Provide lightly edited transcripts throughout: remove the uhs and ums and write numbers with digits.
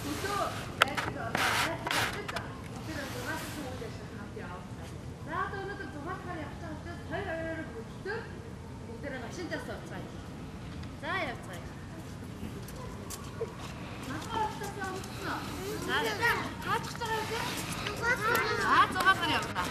Хөдөө байдаг одоо айдаг тэр 6 дахь үйл ажиллагаа хамт явуулсан. За одоо өнөөдөр 6 дахьаар явж байгаа учраас 2 2-оор бөглөө бүгдээрээ машиндаа сууцгаая. За явцгаая. За хаачих байгаа юм бэ? Аа 6 дахьаар явна.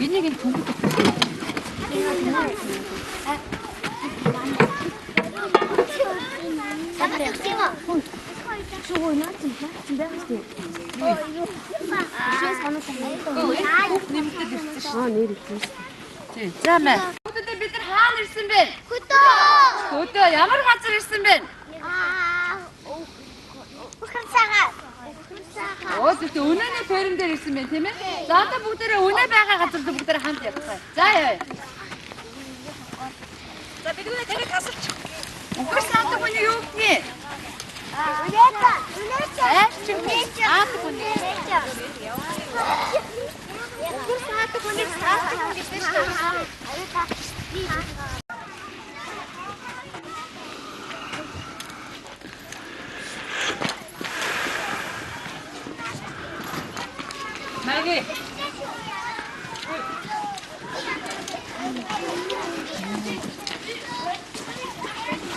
Энийг энэ түнхэд өгсөн. Нэмэлт ирсэн шүү. Аа нэр ирсэн шүү. Тийм. За мэ. Хүүхдүүдээ бид нар хаана ирсэн бэ? Хөдөө. Хөдөө ямар газар ирсэн бэ? Аа Үхэн цагаа. Оо зөвхөн өнөөний ферм дээр ирсэн байна тийм ээ? За одоо бүгдээрээ өнөө байгаа газар дээр бүгдээрээ хамт явцгаая. За яа. За бидгүүнээ тэрийг тасалж. Үхэр саадаг хүний юу гэдгийг? Үнэтэй. Үнэтэй. Айлч аадаг хүний. Үхэр саадаг хүнийг саадаг хүн гэдэг шүү дээ. Маги.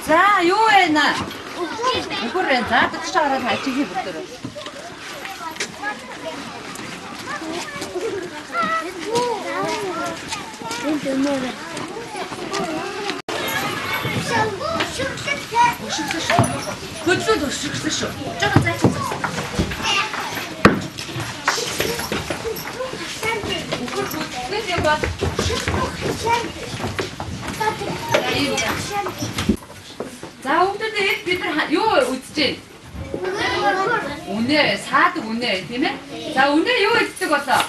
За юу вэ наа? Үхэр вэ? За татчих гараад хайчих юм бүгдээрээ. Өшигсөн шүү. Хөдлөд өшигсөн шүү. Жага зайчих зогсоо. Үхэр хөдлөд юм бол За хүүхдүүдээ хэд бид нар юу үзэж байна? Үнэ, саадаг үнэ тийм ээ? За үнэ юу иддэг болоо?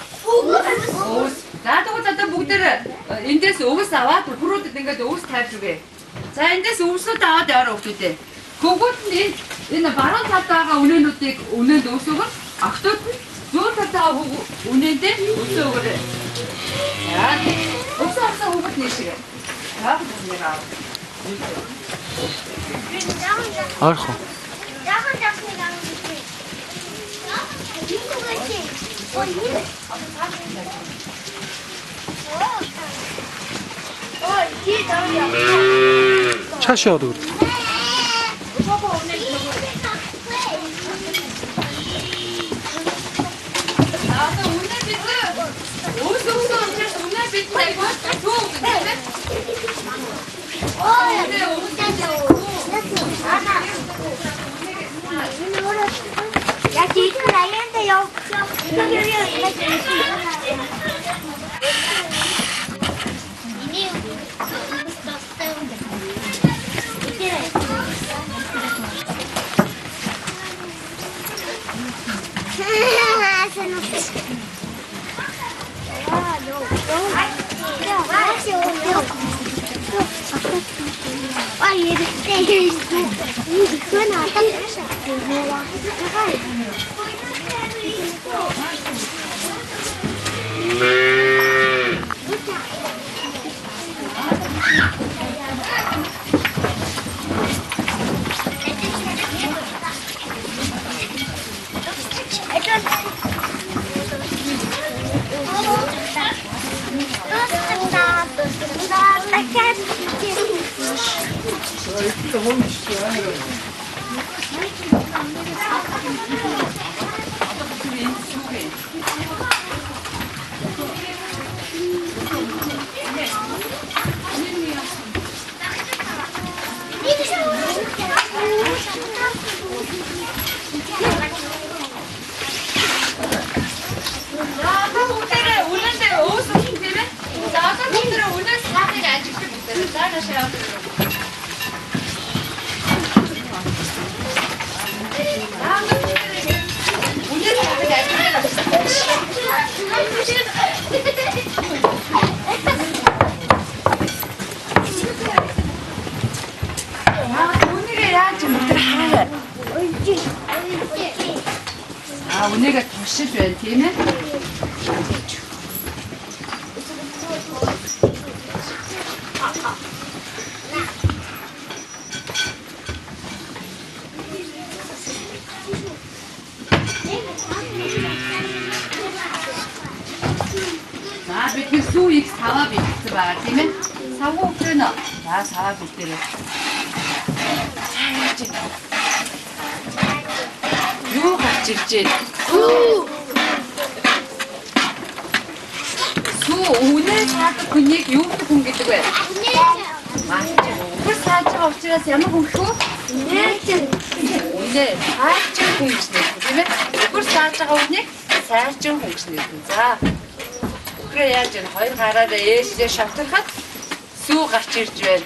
Өвс. За тэгвэл одоо бүгдээр эндээс өвс аваад үхрүүдэд ингээд өвс тавьж өгье. За эндээс өвсүүд аваад яваарай хүүхдүүдээ. Хөвгүүд нь энэ баруун талд байгаа үнээнүүдийг үнээнд өвс өгнө. Охтууд нь зүүн талд байгаа үнээндээ өвс өгөөрэй. За өвс авсан хүүхэд нийшээ. За нэг аав. Ойрхон. Чааш яваад өгөр. Одоо үнэ бид өвс өгсөн учраас үнэ бид айгүй төв гэнэ тийм ээ? Үнэ өвс Яг тийм аяанда яв. За одоо бүгдээрээ үнэндээ өвс өгсөн тийм ээ? За одоо бүгдээрээ үнээс хаахыг ажиглах бүгдээрээ. За наашаа яваад ирээ. За одоо бүгдээрээ үнээс хаахыг ажиглах. За үнийгээ туршиж байна тийм ээ. За бид нэг сүү их саваа бэлдсэн байгаа тийм ээ. Савгүй өгч байна. За саваа бэлдээрэй. За яаж юм? Юу гарч ирж байна? Сүү. Сүү үнээ саадаг хүнийг юу гэх хүн гэдэг вэ? Үхэр сааж байгаа учраас ямар хүн гэх вэ? Үнээ саарчин хүн гэж нэрлэдэг тийм ээ. Үхэр сааж байгаа хүнийг саарчин хүн гэж нэрлэдэг. За. Үхрээ яаж вэ? Хоёр гараараа ээжлээ шавтархад сүү гарч ирж байна.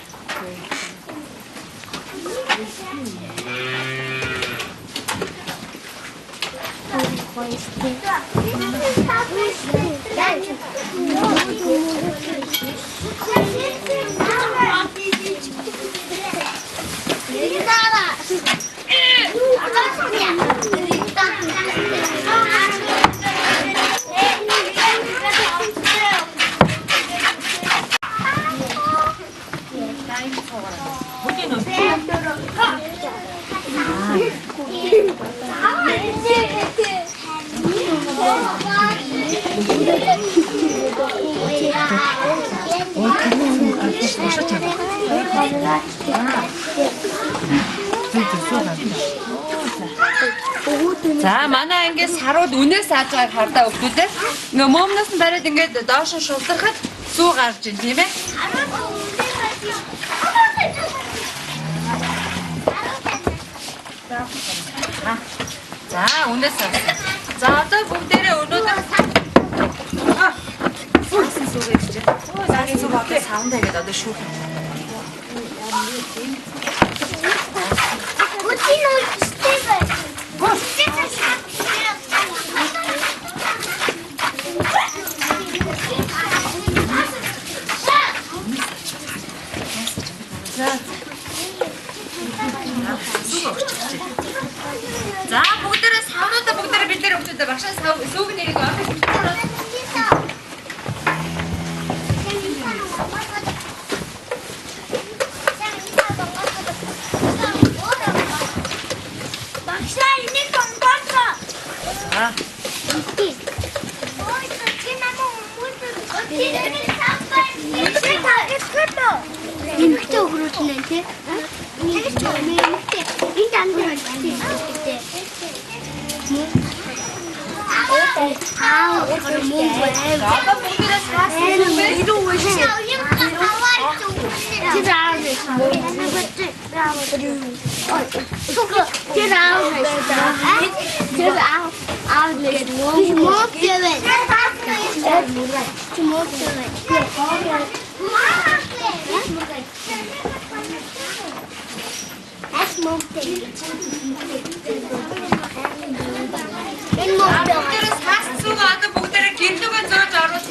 За манай ангийн сарууд үнээс сааж байгааг хардаа өгдөлээ. Ингээ мөмнөөс нь бариад ингээд доош нь шултрахад сүү гарч ийн тийм ээ. За үнээс саасан. За одоо бүгдээрээ өнөөдөр сүүсэн сүүгээ гэж. За сүүг одоо савндаа гэдэг одоо шүүх. За бүгдээрээ савнуудаа бүгдээрээ бид нэр өгчөөдөө багшаа сав сүүг нэрийг орох. Багшаа энийг тонгоцоо. Эмэгтэй өхрүүлнэ тий. Эмэгтэй. Энд андэр байна. Аа, мөнгө. Одоо бүгдээрээ саасан сүүгээ. Бүгдээрээ саасан сүүгээ одоо бүгдээрээ гэрлүүгээ зурж оруулах.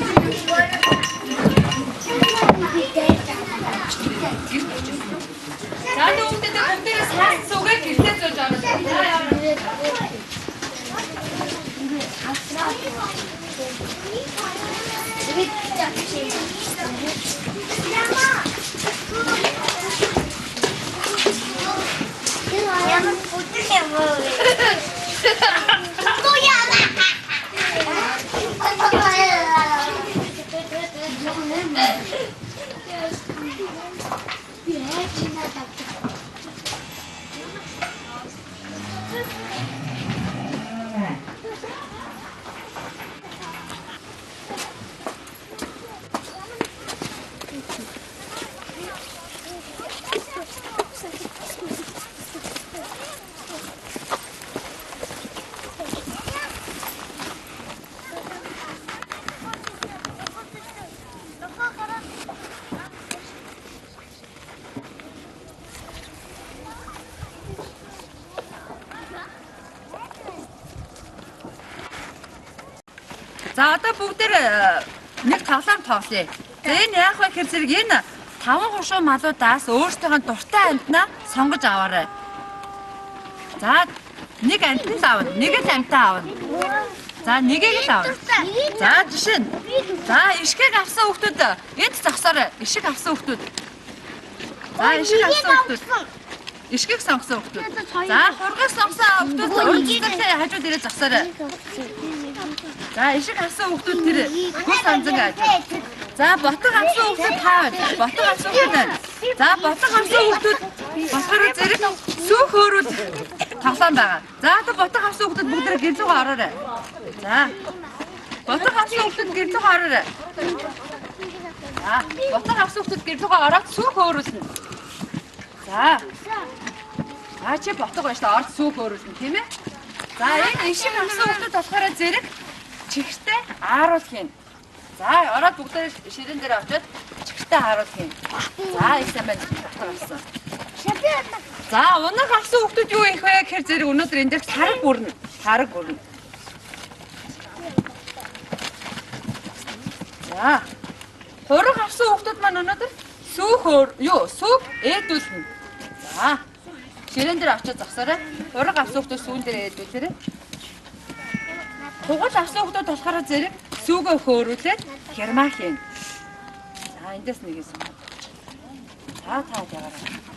За бүгдээрээ бүгдээрээ саасан сүүгээ гэртээ зурж оруулах. За яваа. Ямар бүдэл юм бэ? За одоо бүгдээр нэг тоглоом тоглоё. За энэ яах вэ гэхээр зэрэг энэ таван хушуу малуудаас өөрсдийнхөө дуртай амьтнаа сонгож аваарай. За Нэг амтан л авна. Нэг л амтан авна. За нэгийг л авна. За жишээ нь. За ишгийг авсан хүүхдүүд энд зогсоорой. Ишиг авсан хүүхдүүд. За ишиг авсан хүүхдүүд. Ишгийг сонгосон хүүхдүүд. За хургийг сонгосон хүүхдүүд урьдчилан хажууд ирээ зогсоорой. За ишиг авсан хүүхдүүд тэр гүс анзан хажууд. За ботог авсан хүүхдүүд таа байна. Ботог авсан хүүхдүүд байна. За ботог авсан хүүхдүүд болохоор зэрэг сүүх хөөрүүд тоглоом байгаа. За одоо ботог авсан хүүхдүүд бүгдээ гэр лүүгээ ороорой. За ботог авсан хүүхдүүд гэр лүүгээ ороорой. За ботог авсан хүүхдүүд гэр лүүгээ ороод сүүх хөөрүүлнэ. За. А чи ботог байж та орд сүүх хөөрүүлнэ тийм ээ? За энэ ишиг авсан хүүхдүүд болохоор зэрэг чихэртэй ааруулах юм. За ороод бүгдээ ширээн дээр очиод чихэртэй ааруулах юм. За их сайн байна. Ботог авсан. За унаг авсан хүүхдүүд юу их вэ гэхээр зэрэг өнөөдөр энэ дээр тараг бүрнэ. Тараг бүрнэ. За. Хураг авсан хүүхдүүд маань өнөөдөр сүүх өөр юу сүүх ээдүүлнэ. За. Ширээн дээр очиод зогсоорой. Хураг авсан хүүхдүүд сүүн дээр ээдүүлээрэй. Хугал авсан хүүхдүүд болохоор зэрэг сүүгөө хөөрүүлээд хярмаа хийн. За эндээс нэг юм сонгоод. За та яваарай.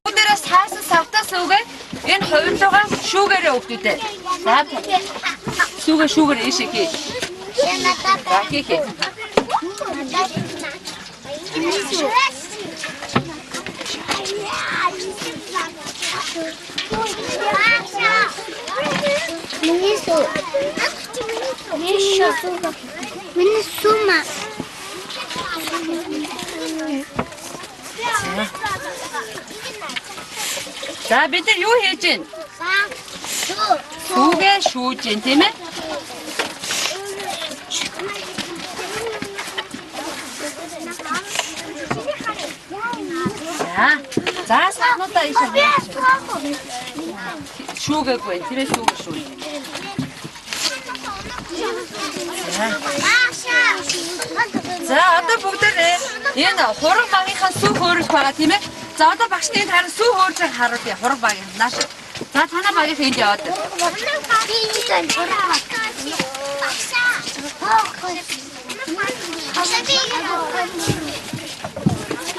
Бүгдээрээ саасан савтаа сүүгээ энэ хувилуугаа шүүгээрээ өгдүүдээ. За сүүгээ шүүгээр ийшээ хий. За хий хий. Миний сүү. Миний сүү ма. За бид нар юу хийж байна? Сүүгээ шүүж байна тийм ээ? За. За саануудаа ийшээ. Шүүгээгүй тийм ээ шүүгээ шүү. За одоо бүгдээрээ энэ хураг багийнхаа сүү хөөрөх байгаа тийм ээ? За одоо багш энд харин сүү хөөрж байгааг харуулъя хураг багийн нааш. За танай багийнх энд яваад.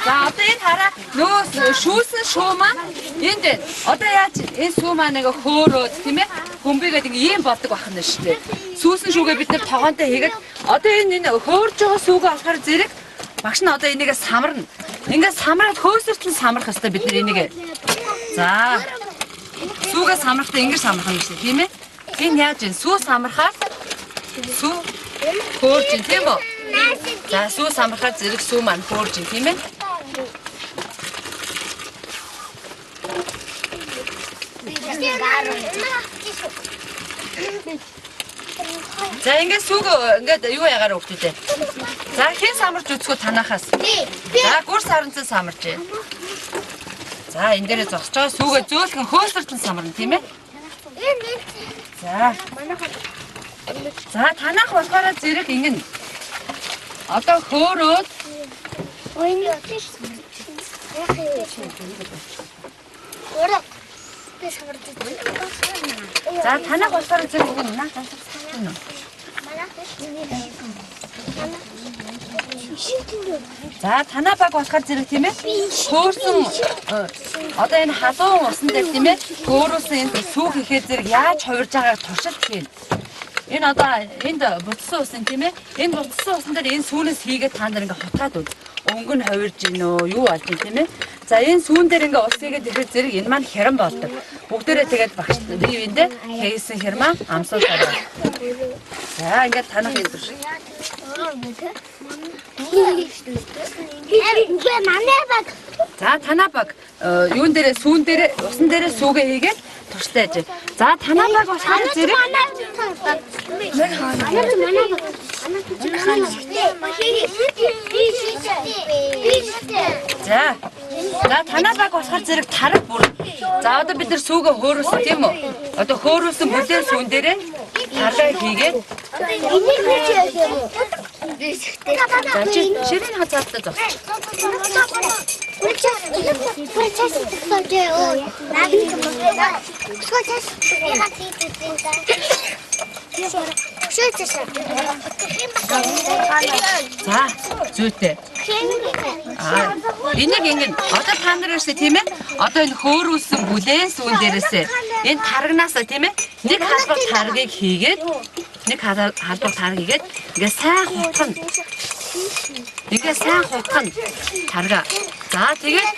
За одоо энэ хараа нөгөө шүүсэн шуу маань энд байна. Одоо яаж энэ сүү маань ингээ хөөрөөд тийм ээ? Хөмбийгээд ингээ ийм болдог байх нь шүү дээ. Сүүсэн шүүгээ бид нэр тогоонтой хийгээд одоо энэ хөөрж байгаа сүүгээ болохоор зэрэг багш нь одоо энийгээ самарна. Ингээд самраад хөөсөртөл самрах ёстой бид нар энийг. За. Сүүгээ самрахтаа ингэж самрах юм шүү дээ, тийм ээ? Энэ яаж вэ? Сүү самрахаар сүү хөөрж ин тийм үү? За сүү самрахаар зэрэг сүү маань хөөрж ин тийм ээ? За ингээд сүүг ингээд юу ягаар өгдөө. За хэн самарч үзэхүү танахаас? За гүр саранцан самарч. За энэ дээрээ зогсож байгаа сүүгээ зөөлхөн хөөсөртөн самарна тийм ээ? За. За танах болохоор зэрэг ингэн. Одоо хөөрөөд За танах болохоор зэрэг ингэн наа тасарсан уу? За танаа баг болохоор зэрэг тийм ээ? Хөөрсөн одоо энэ халуун усан дээр тийм ээ? Хөөрөөсөн энэ сүүх ихээр зэрэг яаж хувирж байгааг туршилт хийн. Энэ одоо энд буцсан усан тийм ээ? Энэ буцсан усан дээр энэ сүүнээс хийгээд та нар ингээ хутгаад үз. Өнгө нь хувирж гин үү? Юу болж гин тийм ээ? За энэ сүүн дээр ингээ ус хийгээд ихээр зэрэг энэ маань хяран болдог. Бүгдээрээ тэгээд багш бие биендээ хийсэн хярмаа амсуулаарай. За ингээд танах юм турш. За танаа баг юун дээрээ сүүн дээрээ усан дээрээ сүүгээ хийгээд турштай аж. За танаа баг болохоор зэрэг манай баг. За. За танаа баг болохоор зэрэг тараг бүр. За одоо бид нар сүүгээ хөөрүүлсэн тийм үү? Одоо хөөрүүлсэн бүлээн сүүн дээрээ таргаа хийгээд. За чи ширийн хазаалтаа зогсож. За зүйтэй. Энийг ингэн одоо та нар ирсэн тийм ээ? Одоо энэ хөөрүүлсэн бүлээн сүүн дээрээсээ энэ тарагнаасаа тийм ээ? Нэг халбар таргийг хийгээд нэг халбар тараг хийгээд ингээ сайн хутгана. Ингээ сайн хутгана тарга. За тэгээд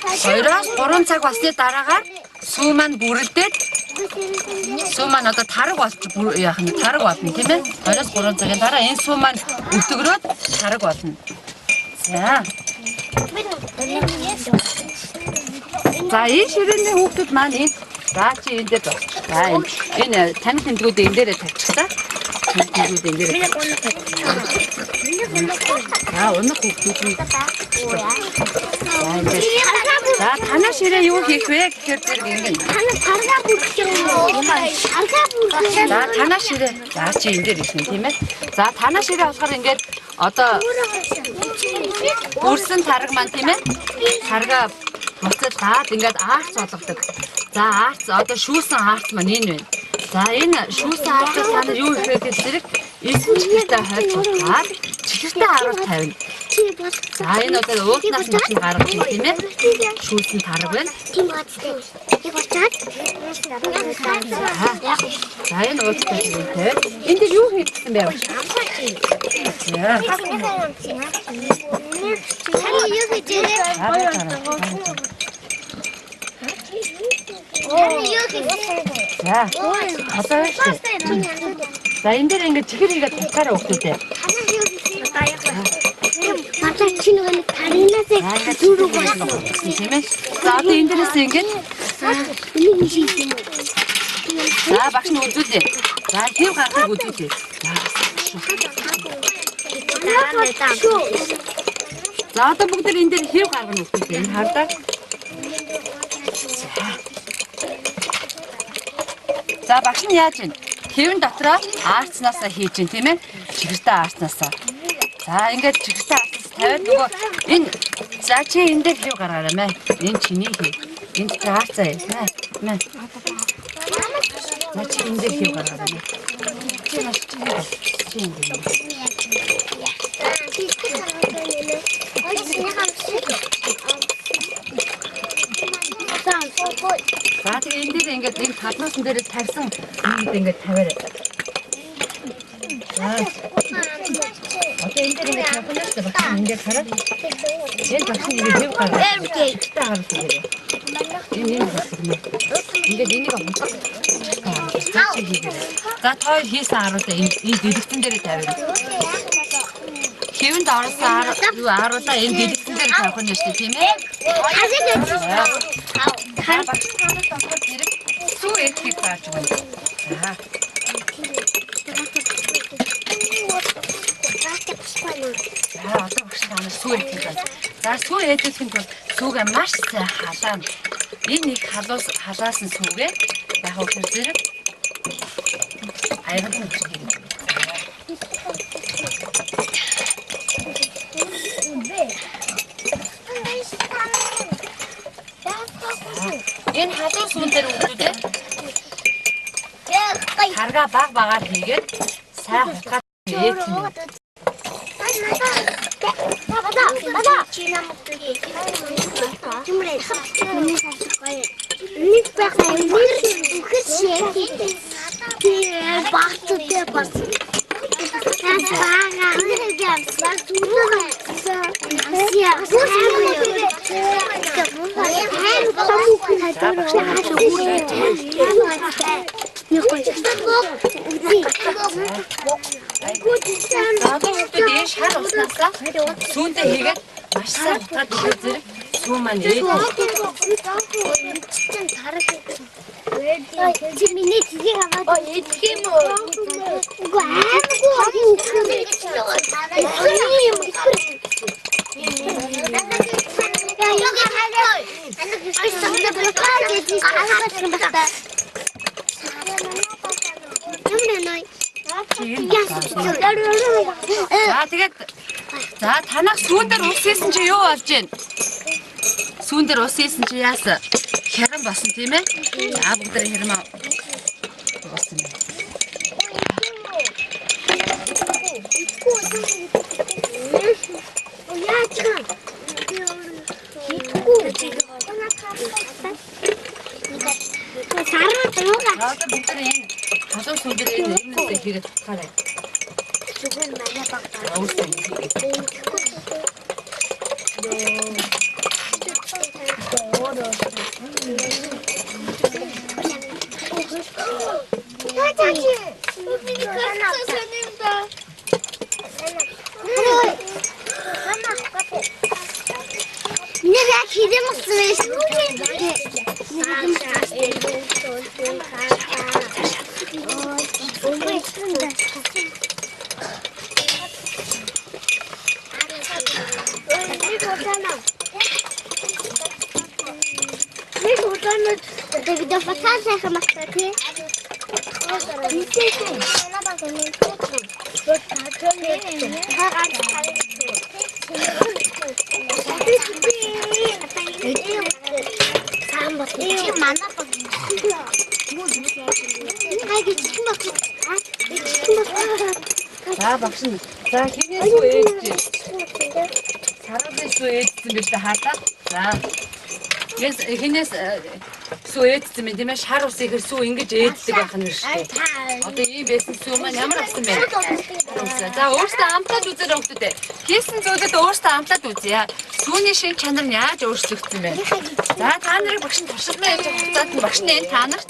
2-3 цаг болсны дараагаар сүү маань бүрэлдээд сүү маань одоо тараг болж яах нь тараг болно тийм ээ? 2-3 цагийн дараа энэ сүү маань өтгөрөөд тараг болно. За. За энэ ширээний хүүхдүүд маань энэ за чи энэ дээр зогсож. За энэ тань тэмдгүүд энэ дээрээ тавьчихсан. Тэмдгүүд энэ дээрээ. За унах хүүхдүүд нь. За танаа ширээ юу хийх вэ гэхээр зэрэг ингэн. За танаа ширээ. За чи энэ дээр ирсэн тийм ээ. За танаа ширээ болохоор ингээд одоо бүрсэн тараг маань тийм ээ. Тарга буцаад даад ингээд аарц болгодог. За аарц одоо шүүсэн аарц маань энэ байна. За энэ шүүсэн аарцаар та нар юу хийх вэ гэхээр зэрэг элсэн чихэртэй хойж утгаад чихэртэй харуул тавина. За энэ одоо уутнаас нь гаргаж ийн тийм ээ. Шүүсэн тараг байна. За энэ ууттай тавиад энэ дээр юу хийсэн бэ? За. За. Одоо шүү. За энэ дээр ингээд чихэр хийгээд тавьчаарай хүүхдүүдээ. Надад чи нэг таринасаа зүрх болсон тийм ээ. За одоо энэ дээрээс ингээд за багш нь үзүүлье. За хэв гарахыг үзүүлье. За одоо бүгд энэ дээр хэв гаргана хүүхдүүдээ. Энэ хардаа. За багш нь яаж вэ? Хэвэн дотроо аарцнаасаа хийж чинь тийм ээ. Чихэртэй аарцнаасаа. За ингээд чихэртэй аарцнаас тавиад нөгөө энэ за чи энэ дээр хэв гаргаарай мэ. Энэ чиний хэв. Энэ чи аарцаа яа. Мэ. За чи энэ дээр хэв гаргаарай мэ. Чи маш чи энэ дээр. За тэгээ энэ дээр ингээд энэ талнуусан дээр тавьсан юмд ингээд тавиарай. За одоо энэ дээр ингээд тавих нь багш ингээд хараад энэ багш ингээд хэв гаргаж гаргасан гэрээ. Энэ энэ гаргасан. Ингээд энийг хутгах. За та хоёр хийсэн харуулаа энэ дэлгэцэн дээрээ тавиа. Хэвэнд орсон юу харуулаа энэ дэлгэцэн дээр тавих нь шүү дээ тийм ээ. За багш танаас болохоор зэрэг сүү эдхийг зааж өгнө. За. За одоо багш танаас сүү эдхийг зааж. За сүү эдхэхийн тулд сүүгээ маш сайн халаана. Энэ их халаасан сүүгээ яг үгээр зэрэг аягаар нь хийх. Энэ халуун сүүн дээр өгдөө. Тарга баг багаар хийгээд сайн хутгаад ээдэх. Шар уснаасаа сүүндээ хийгээд маш сайн хутгаад ихээр зэрэг Сүү маань ээд. Чи миний цэгийг аваад идэх юм уу? Үгүй аагүй. За тэгээд за танах сүүн дээр ус хийсэн чи юу болж байна? Сүүн дээр ус хийсэн чи яасан? Хяран болсон тийм ээ? За бүгдээ хяран болсон байна. Одоо бүгдээ энэ халуун сүүн дээр энэ юмнаас хийгээд татгаарай. За багш нь за хинээ сүү ээж. Саруулын сүү ээжсэн биш үү хаалаа. За. Яс хинээс сүү ээжсэн юм тийм ээ шар ус ихэр сүү ингэж ээддэг байх нь шүү дээ. Одоо ийм байсан сүү маань ямар болсон бэ? За өөртөө амтлаад үзээрэй хүмүүстээ. Хийсэн зүйлүүд өөртөө амтлаад үзье. Сүүний шин чанар нь яаж өөрчлөгдсөн бэ? За та нарыг багш нь туршилтаа хийж хугацаанд нь багш нь энэ та нарт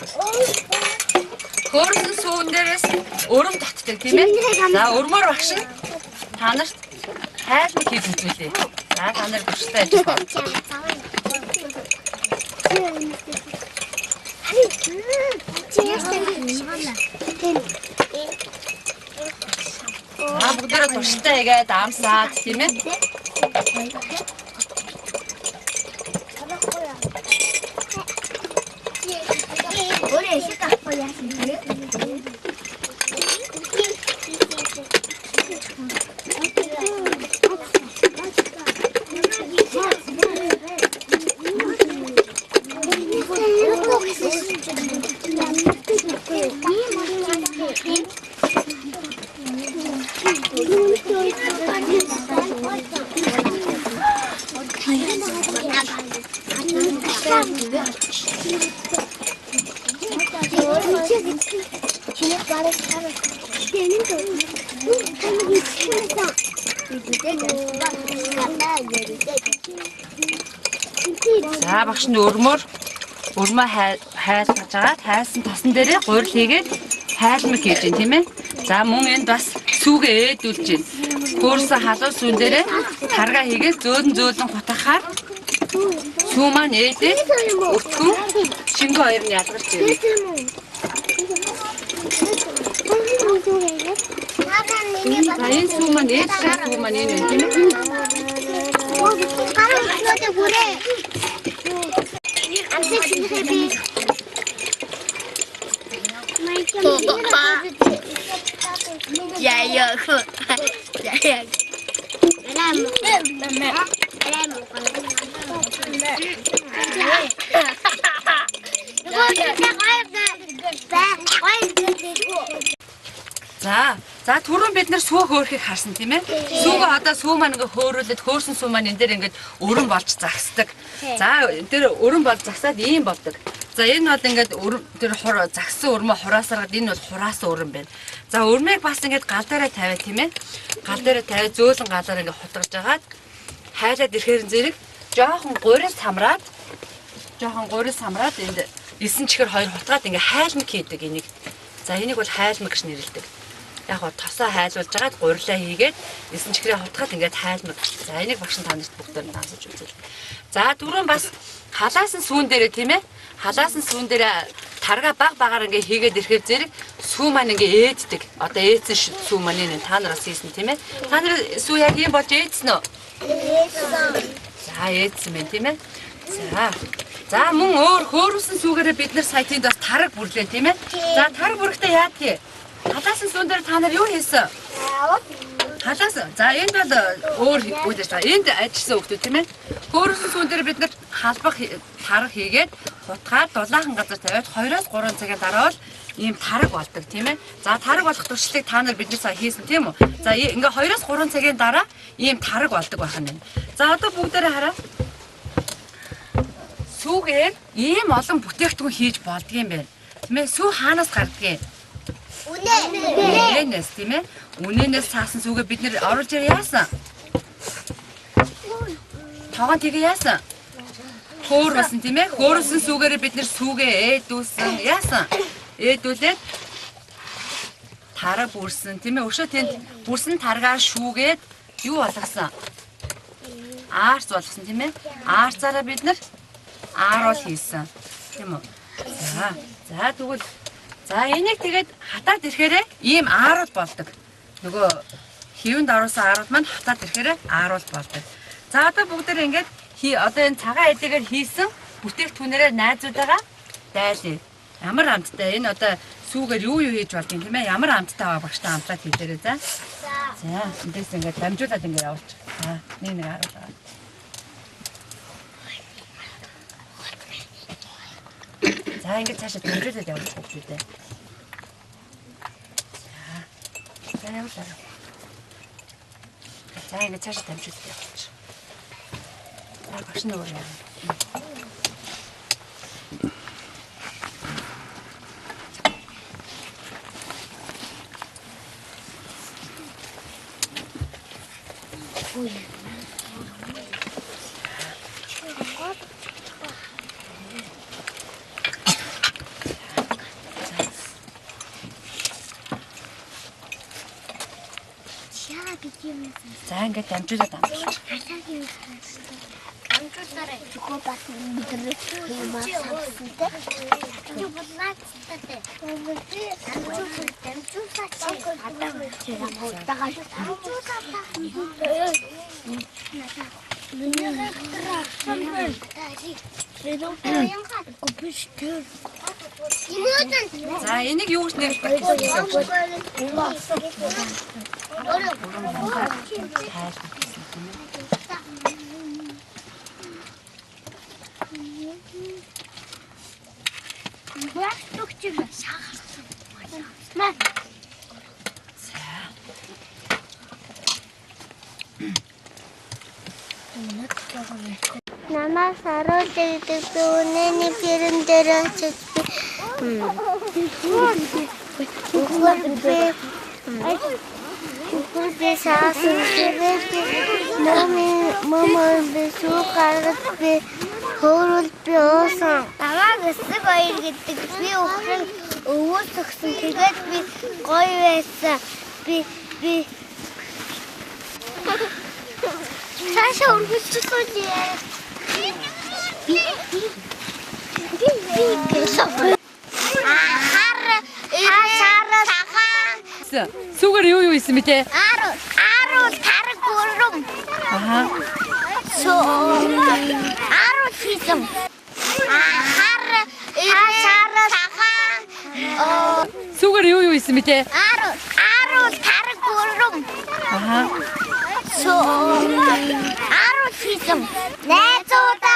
хөөрсөн сүүн дээрээс өрөм татдаг тийм ээ. За өрмөр багш нь та нарт хайлмаг хийж үзүүлье. За та нар туршилтаа хийж байна. За бүгдээрээ туршилтаа хийгээд амсаад тийм ээ. За багш нь өрмөр өрмөө хайлгаж агаад хайлсан тосон дээрээ гурил хийгээд хайлмаг хийж байна тийм ээ. За мөн энд бас сүүгээ ээдүүлж байна. Хөөрсөн халуун сүүн дээрээ таргаа хийгээд зөөлөн зөөлөн хутгахаар сүү маань ээдээд өтгөн шингэн хоёр нь ялгарч ирнэ. За энэ сүү маань ээдсэн сүү маань энэ байна тийм ээ. За түрүүн бид нар сүү хөөрхийг харсан тийм ээ. Сүүгээ одоо сүү маань ингээ хөөрүүлээд хөөрсөн сүү маань энэ дээр ингээд өрөн болж загсдаг. За тэр өрөн болж загсаад ийм болдог. За энэ бол ингээд тэр загсан өрмөө хураасараад энэ бол хураасан өрөн байна. За өрмийг бас ингээд гал дээрээ тавиад тийм ээ. Гал дээрээ тавиад зөөлөн галаар ингээд хутгаж агаад хайлаад ирэхээр зэрэг жоохон гурил самраад энд 9 чихэр хоёр хутгаад ингээд хайлмаг хийдэг энийг. За энийг бол хайлмаг гэж нэрлэдэг. Яг гоо тосоо хайлуулж агаад гурилаа хийгээд эсэн чихрээ хутгаад ингээд хайлмаг. За энийг багш нь та нарт бүгдээр нь дансаж үзэл. За дөрөв бас халаасан сүүн дээрээ тийм ээ. Халаасан сүүн дээрээ тарга баг багаар ингээ хийгээд ирэхээр зэрэг сүү маань ингээ ээддэг. Одоо ээдсэн сүү маань энэ та нараас хийсэн тийм ээ. Та нар сүү яг ийм болж ээдсэн үү? Ээдсэн. За ээдсэн байна тийм ээ. За. За мөн өөр хөөрүүлсэн сүүгээрээ бид нар сая тэнд бас тараг бүрлээ тийм ээ. За тараг бүрэхдээ яадгийг? Халаасан сүүн дээр та нар юу хийсэн? Халаасан. За энд бол өөр үйл ажиллагаа. Энд ажилласан хүмүүс тийм ээ. Хөөрүүлсэн сүүн дээр бид нар халбах тараг хийгээд хутгаад дулаахан газар тавиад 2-3 цагийн дараа бол ийм тараг болдог тийм ээ. За тараг болох туршлыг та нар бидний сая хийсэн тийм үү? За ингээ 2-3 цагийн дараа ийм тараг болдог байх нь. За одоо бүгдээрээ хараа. Сүүгээр ийм олон бүтээгдэхүүн хийж болдгийм байна. Тийм ээ. Сүү хаанаас гардгийг? Үнэ. Үнэнээс тийм ээ. Үнэнээс цаасан сүүгээ бид нэр оруулж ирээ яасан? Тогоон тэгээ яасан? Хөөр болсон тийм ээ. Хөөрсөн сүүгээрээ бид нэр сүүгээ ээдүүлсэн яасан? Ээдүүлээд тараг бүрсэн тийм ээ. Өшөө тэнд бүрсэн таргаа шүүгээд юу болгосон? Аарц болгосон тийм ээ. Аарцаараа бид нар ааруул хийсэн. Тийм үү? За. За тэгвэл за энийг тэгээд хатаад ирэхээрээ ийм ааруул болдог. Нөгөө хэвэнд оруулсан ааруул маань хатаад ирэхээрээ ааруул болдог. За одоо бүгдээр ингээд одоо энэ цагаан эдгээр хийсэн бүтээгдэхүүнээрээ найзуудаага дайлъя. Ямар амттай энэ одоо сүүгээр юу юу хийж болдгийг тийм ээ. Ямар амттай байгаа багштай амтлаад хийлээрэй за. За эндээс ингээд дамжуулаад ингээд явуулчих. За нэг нэг ааруул. За ингээд цаашаа дамжуулаад явуулчих үү дээ. За. За явуулаа. За ингээд цаашаа дамжуулаад явуулчих. За багш нь өөр яа. За ингээд дамжуулаад амжуулчих. Амжуулаарай. Зөвхөн бас За энийг юу гэж нэрлэдэг вэ? Намайг саруул гэдэг би үнэний гэрэн дээр очиж би үхэр би саасан тэгээд мөмөн би сүү гаргаж би хөөрөл би уусан. Намайг эсэг хоёр гэдэг би үхрэн өвөөс өгсөн тэгээд би гоё байсан. Би цаашаа өргөжлөө. Сүүгээр юу юу хийсэн бэ те? Ааруул тараг гүрэм. Аха. Ааруул хийсэн. Сүүгээр юу юу хийсэн бэ те? Ааруул тараг гүрэм. Аха. Ааруул хийсэн. Найзуудаа